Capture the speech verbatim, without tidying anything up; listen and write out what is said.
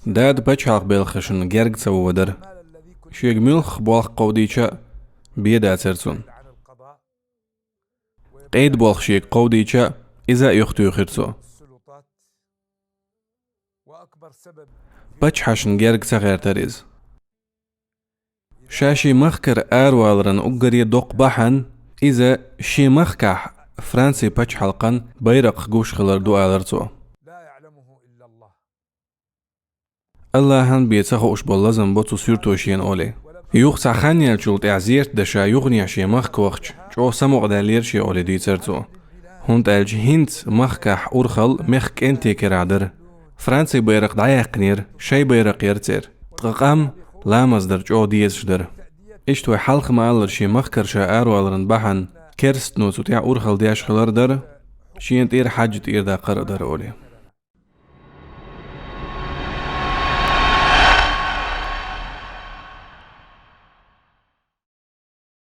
Дада пачхьалкх белхашна герга ца водар. Шега муьлхха болх кховдийча а бе дацар цунна. Къеда болх шега кховдийча а иза а юхатуьйхира цо. Пачхьашна герга ца гӀертар иза. Ша шен махкара араваларан уггаре доккха бахьана иза шен махкахь Францин пачхьалкхан байракх гуш хилар ду, алар цо. Аллахьан бен ца хууш болу лазам бо цу суьрто шена олий. Юха цхьа хан яьллачул тӀаьхьа зерат дан ша юханехьа шен махка вахча, чӀогӀа самукъадаьллера шен олий дийцар цо. ХӀунда аьлча хӀинца махкахь урхалла мехкан кӀентан керахь дара. Францин байракх дӀаяьккхинера, шайн байракх яра церан. Ткъа къам ламаз дар чӀогӀа дезаш дара. Иштта вай хьалха ма-аллара шен махкара ша араваларан бахьана керстано цу тӀехь урхалла деш хилар дара, шена тӀера хьаьжжа тӀера даккхар а дара олий.